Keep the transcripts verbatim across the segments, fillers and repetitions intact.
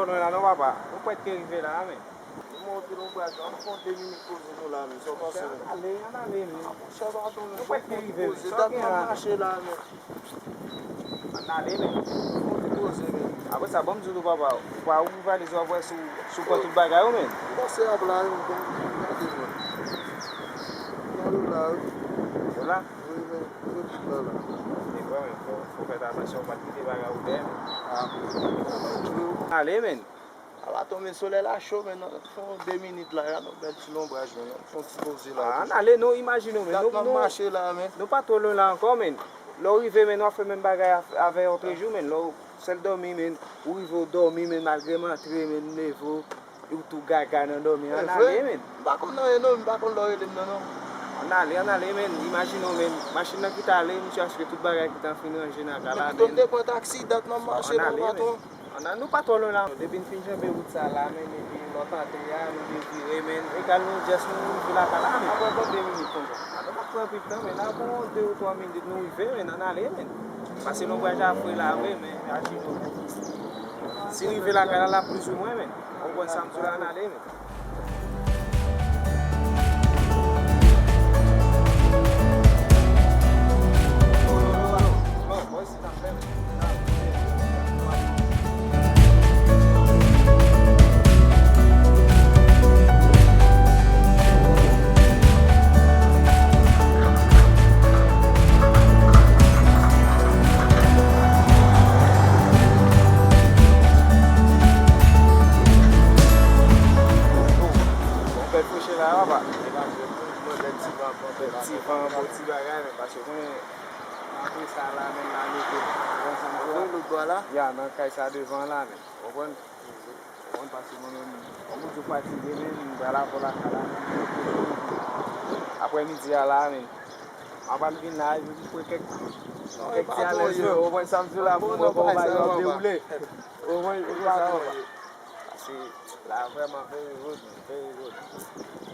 Konnen la non papa, nou pwèske rive la a, men. Nou monte lonbraj la, nou pran de minit poze nou la, men. Sa w panse, men? Ann ale, ann ale, men. Monchè, patwon, men. Nou pwèske rive, men. Poze, sa w dat gen m ap la, men? Mache la, men. Ann ale, men. Monte poze, men. Apre sa, ban m di w tou, papa, ou pa ouvri valiz ou, apre si w, si w pran tout bagay ou, men. M panse ap la, men, bon, gade, men. Gade la, wi. Yo la? Wi, men, yo tout la, la. Se vre, men, fò, fò w fè atansyon, ou pa t kite bagay ou dèyè, men. A, bon. Ale, men. Ala tonbe solèy la cho, men, nan fè yon de minit la, gade yon bèl ti lonbraj, men, nan fè yon ti poze la. A, ann ale, non, imajine w, men. Dat nou, m ap nou, mache la, men. Nou pa twò lwen la ankò, men. Lè w rive, men, w ap fè menm bagay a, avè yè jou, men. Lè w sèl dòmi, men. Ou rive, w dòmi, men, malgre m antre, men, m leve w, ou tou gaga nan dòmi. Ann ale, men. M pa konn anyen, non, m pa konn lè w rele m nan, non. Ann ale, ann ale, men. Imajine w, men. Machin nan ki t ale, misye achte tout bagay ki t an fin ranje nan kay la, men. Pito m te pran taksi, dat m ap mache la, patwon. Ann, nou pa twò lwen la. Depi n fin janbe wout sa la, men, epi lòt antre a, nou devire, men, egal nou jès nou rive lakay la, men. Apre bon de minit konsa. A, nou pa pran anpil tan, men, nan bon de ou twa minit nou rive, men, ann ale, men. Pase lonbraj la fre la vre, men, aji nou. Si rive lakay la, la plizoumwen, men. Ou konprann sa m di w la, ann ale, men. Bon, bèl freche la, papa. Bèl ti van, bon ti bagay, men, paske mwen, apre sa la, men, la, nou te, ou konn sa m di w la? Wi, lòt bò la? Ya, nan kay sa devan la, men. Ou konprann? Ou konprann, paske mwen menm, kòm ou di w fatige, men, m pral avè w lakay la, men. Aprè midi a la, men. M ap al vin la, epi m pran kèk, kèk ti alèz, men. Ou konprann sa m di w la, pou mwen, pou bagay yo ap dewoule. Ou konprann, ou konprann sa, papa? Paske la, vrèman, very good, man, very good.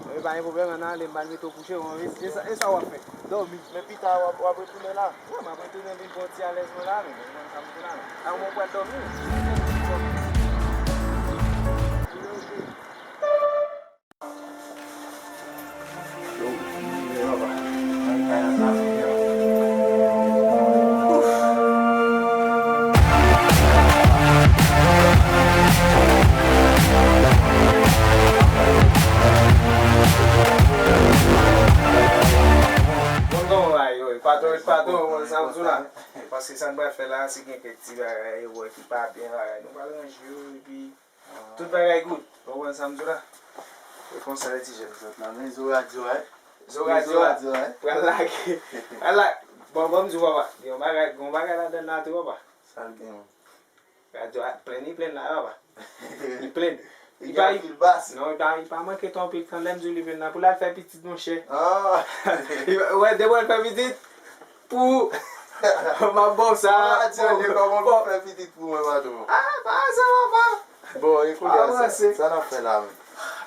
Men pa gen pwoblèm, ann ale, m pral mete w kouche, bon, e, e sa, e sa w ap fè? Dòmi. Men pita, w ap, w ap retounen la? Wi, m ap retounen vin pran ti alèz mwen la, men, ou konn sa m di la, men. Ak mwen pral dòmi. Bon, bon, ay, yo, pato, pato, bon, sa m di w la. Paske sa n pral fè la, si gen kèk ti bagay, wè, ki pa byen, bagay, nou pral ranje yo, epi tout bagay good. Ou konprann sa m di w la? E konsa, ti jèn. Zòt la, men zo radyo a, wi. Zo radyo a. Pral lage. Pral la-, bon, bon, m di w, papa. Gen yon bagay, gen yon bagay ladan l la tou, papa. Sa l gen, wi? Radyo a plenn, li plenn la, papa. Li plenn. Li gen anpil bas. Non, li pa, li pa manke twò anpil tan. Lè m di w li plenn la, pou l al fè pitit, monchè. Ah. Wè, depi w al fè pitit, pou, m ap ba w sa. Ah, ti ane, kòman pou fè pitit pou mwen, patwon? Ah, pa sa, papa. Bon, e kounye a, sa, sa n ap fè la, menm?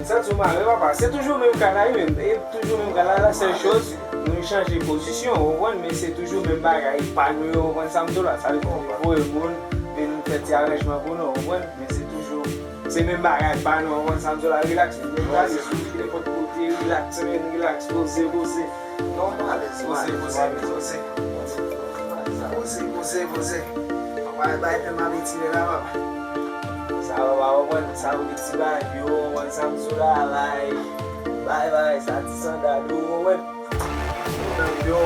Sa tou mare, papa. Se toujou menm kay la, wi, menm. E toujou menm kay la, la sèl choz, nou chanje pozisyon, ou konprann, men se toujou menm bagay. Pa nou yo, ou konprann sa m di w la. Sa vle di, voye moun, vin fè ti aranjman pou nou, ou konprann, men se toujou, se menm bagay, pa nou, ou konprann sa m di w la, rilaks, menm bagay, sou nenpòt kote, rilaks, men, rilaks, poze, poze. Poze, poze, poze. Poze, poze, poze. Papa, bay pè m ap etire la, papa. Sa, papa, ou konprann, sa ou ti bagay yo, ou konprann sa m sou la, bay. Bay, bay, sa ti sandal yo, ou konprann. Yo,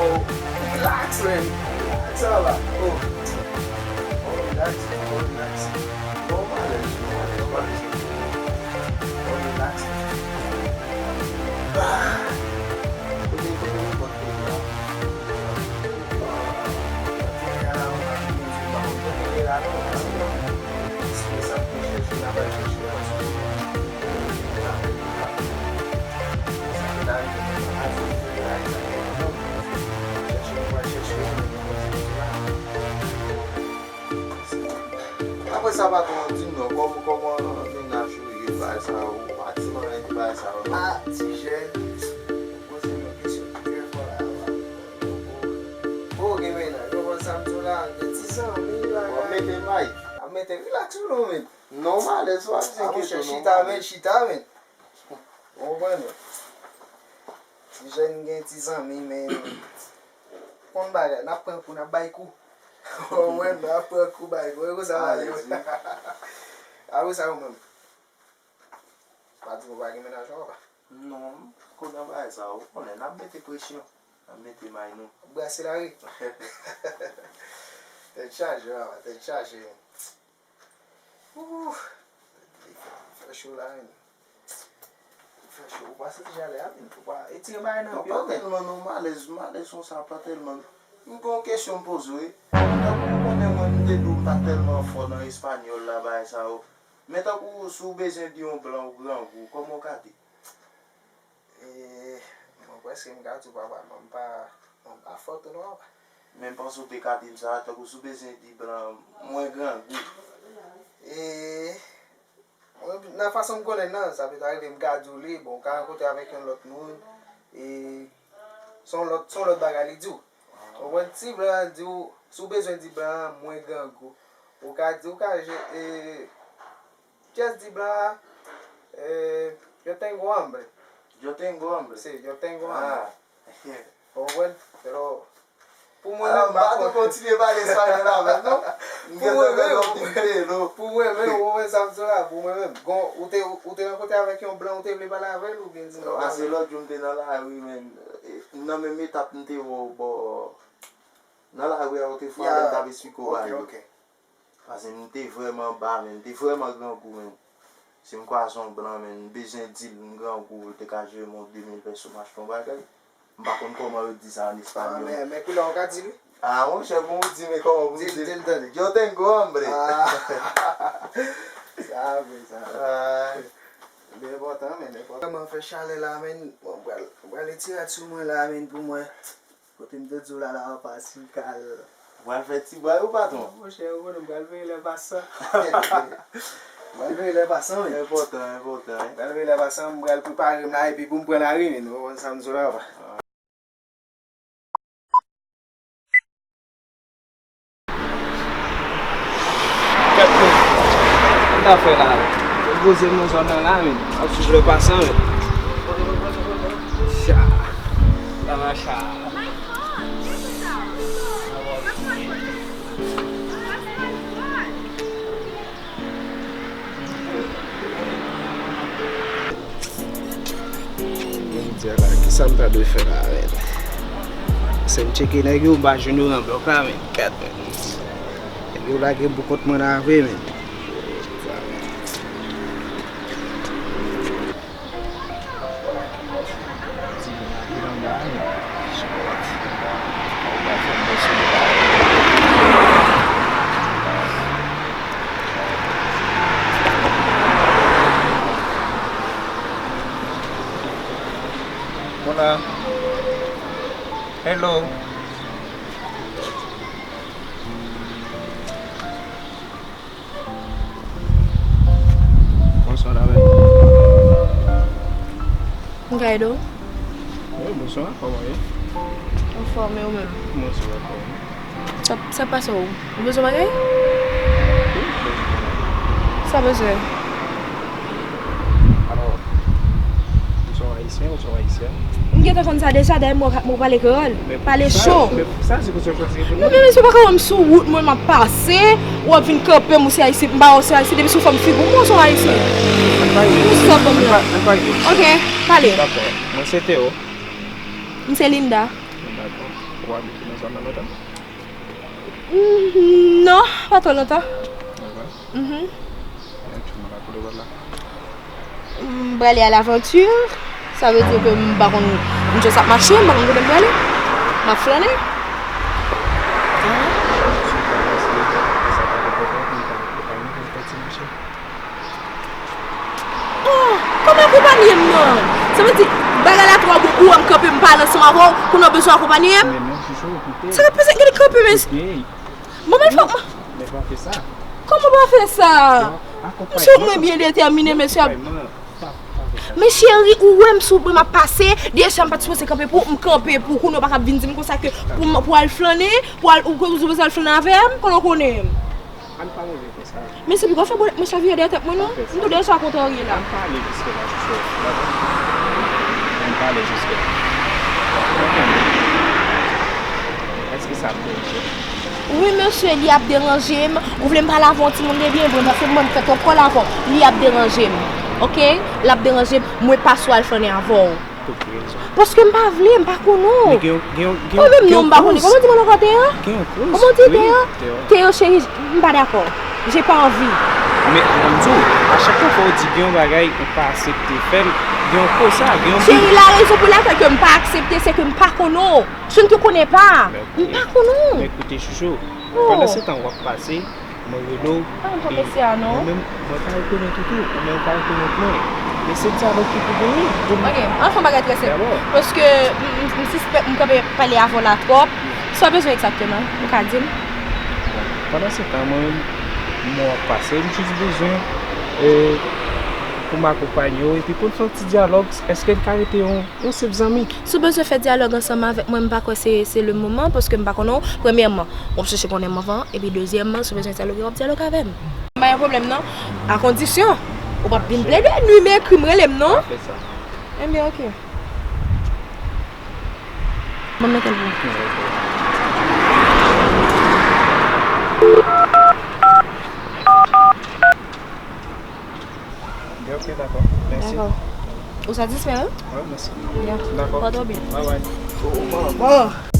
relax, man. Sa va, oh. Oh, relax, oh, relax. Oh, m alèz, oh, m alèz, m alèz. Oh, relax. Ah. Kote, kote, kote. Apre sa, patwon, di m non, kòman, kòman mennaj ou ye, bagay sa yo, ou pa di m anyen de bagay sa yo, non? Ah, ti jèn, ou poze m yon kesyon ki trè fò la, papa. Oh, gen mennaj, ou konprann sa m di w la, gen ti zanmi, bagay. W ap mete may. W ap mete rilaks ou non, men. Non, malèz, w ap di kesyon, non, chita, men, chita, men. Ou konprann? Ti jèn gen ti zanmi, men konn bagay, n ap pran kou, n ap bay kou. Ou konprann? N ap pran kou, bay kou. E konsa, malèz, wi. Apre sa, ou menm? Pa di nou pa gen mennaj non, papa. Non, m poko nan bagay sa, ou konnen, n ap mete presyon, n ap mete may nou. Brase lari. Tèt chaje, papa, tèt chaje. Ouh, fè cho la, men. Fè cho, ou pa santi chalè a, men. Ou pa etire bagay nan pye w, men. Non, pa tèlman, non, malèz, malèz konsa, pa tèlman. M gen yon kesyon m poze w, wi. Tankou ou konnen mwen, m te di w m pa tèlman fò nan espanyòl la, bagay sa yo. Men tankou si w bezwen di yon blan ou grangou, kòman w ka di? E, mwen prèske m ka di w papa, non, m pa, non, m pa fò tou non, papa. Men m panse w te ka di m sa, tankou si w bezwen di blan, mwen grangou. E, mwen, nan fason m konnen nan, sa pè ta rive m ka di w li, bon, w ka rankontre avèk yon lòt moun, e, se yon lòt, se yon lòt bagay li di w. Ou konprann? Si blan an di w, si w bezwen di blan an, mwen grangou, ou ka di, ou ka je-, e, just di blan an, e, yo tengo hambre. Yo tengo hambre. Se, yo tengo hambre. Ah. Ou konprann? Pero, pou mwen menm, m pa konn kontinye pale espanyòl avè l, non. M gentan konn yon ti pelo. Pou mwen menm, ou wè sa m di w la, pou mwen menm. Gon, ou te, ou te rankontre avèk yon blan, ou te vle pale avè l oubyen di m? Non, pase lòt jou m te nan lari, men, e, nan menm etap m te wè w bò, nan lari a, ou te frape m, m t ap esplike w bagay yo. Ok, ok. Paske m te vrèman ba, men, m te vrèman grangou, men. Si m kwaze yon blan, men, m bezwen di l m grangou, li te ka jere m yon de mil peso, m achte yon bagay. M pa konn kòman yo di sa an espanyòl. Ah, men, men koulè w ka di li? Ah, monchè, pou m di, men kòman pou m di? Di l, di l tande. Yo tengo hambre. Ah. Sa vre, sa vre. Ah. Li enpòtan, men, li enpòtan. Kòman fè chalè la, men? Bon, m pral, m pral etire sou mwen la, men, pou mwen. Kote m te di w la, la, pa sikal. Ou pral fè ti bway ou, patwon? Monchè, ou konnen m pral veye lè pasan. M pral veye lè pasan, wi. Enpòtan, enpòtan, wi. M pral veye lè pasan, m pral prepare m la, epi pou m pran lari, men, ou konn sa m di w la, papa. Kèt, men. Sa w ta fè la, men? Poze m nan zòn nan la, men. M ap swiv lè pasan, men. Cha. La macha. Bondye la, kisa m ta dwe fè la, men? Se m tcheke nèg yo, m pa jwenn yo nan blòk la, men. Kèt, men. Nèg yo lage pou kont mwen la vre, men. Hola. Hello. Bonswa, dame. M ka ede w? Wi, bonswa, kòman w ye? Anfòm, e ou menm? Mwen sou anfòm. Sa, sa pase w? Ou bezwen bagay? Wi, mwen bezwen bagay. Sa bezwen? Alò, ou se yon ayisyen, ou se yon ayisyèn? M gentan konn sa deja, dayè m wè w pale kreyòl. Pale cho. Sa, se pou sa w chwazi reponn mwen. Non, men mesye, ou pa ka wè m sou wout mwen, m ap pase, ou ap vin kanpe m, ou se ayisyen, m pa wè w se ayisyen, depi sou fòm figi w, m wè w se yon ayisyen. Ann pa ede. Ou sòt ban m la. Ann pa ede. Ok, pale. Dakò. Mwen se Théo. M se Linda. Dakò. Ou abite nan zòn nan menm? Mm, non, pa twò lontan. Mhm. M prale a lavanti. Sa vle di ke m pa konn, m jis ap mache, m pa konn kote m prale. M ap flannen. Oh, kòman akonpanye m nan? Sa vle di, bagay la twò bon pou wè m kanpe, m pale ansanm avè w, kounye a w bezwen akonpanye m? Sa reprezante, gade kanpe, men. Bon, men fòk mwen. Kòman w pa fè sa? Mesye, mwen byen detèmine, mesye. Men cheri, ou wè m sou bwen m ap pase, deja m pa t sipoze kanpe pou ou, m kanpe pou ou, kounye a w pa ka vin di m konsa ke pou m, pou al flannen, pou al, ou, ou bezwen al flannen avè m, konnen w konnen m. Ann pa rele konsa. Men se piko fè bolet mwen chavire dèyè tèt mwen non. M tou de sa kontrarye la. Ann pale jiske la, chouchou. Ann pale jiske la. Èske sa ap deranje w? Wi, mesye, li ap deranje m. Ou vle m pale avè yon timoun de byen vre, paske mwen m fè twòp kòl avè w. Li ap deranje m. Oke? L ap deranje m. Mwen pa sou al flannen avè w. Pou ki rezon? Paske m pa vle, m pa konnen w. Men gen yon, gen yon, gen yon, mwen menm non, m pa konnen. Kòman w di mwen ankò, Teya? Gen yon koz. Kòman w di, Teya? Teya, cheri, m pa dakò. J'ai pas envie. Men, ban m di w, a chak fwa w di gen yon bagay ou pa aksepte fè l, gen yon koz sa, gen yon bi. Cheri, la rezon pou lakèl ke m pa aksepte, se ke m pa konnen w. Je ne te connais pas. M pa konnen w. Men koute, chouchou, pandan se tan w ap pase, mwen rele w. Ah, m pa mesye a non. Mwen menm, mwen pa rekonèt ou tou, ou menm pa rekonèt mwen. Men se dyalòg ki pou genyen pou n... Ok, ann fè yon bagay trè senp. Paske m, m, m sispèk m kanpe pale avè w la twòp. Sa w bezwen egzakteman? Ou ka di m? Pandan se tan, mwen menm, mwen ap pase, m jis bezwen, e, pou m akonpanye w, epi pou n fè yon ti dyalòg, èske n ka rete yon, yon senp zanmi? Si w bezwen fè dyalòg ansanm avèk mwen, m pa kwè se, se le moman, paske m pa konnen w. Premyèman, w ap chèche konnen m anvan, epi dezyèmman, si w bezwen dyaloge, w ap dyaloge avè m. M pa gen pwoblèm non. A kondisyon, ou p ap vin plede nwi m ekri m, rele m non. Pa fè sa. Enben, oke. Ban m mete l pou ou. Ok, ok, dakò. Mèsi. Dakò. Ou satisfè, wi? Wi, mèsi. Ya. Dakò. Pòte w byen. Bye bye. Oh, manman.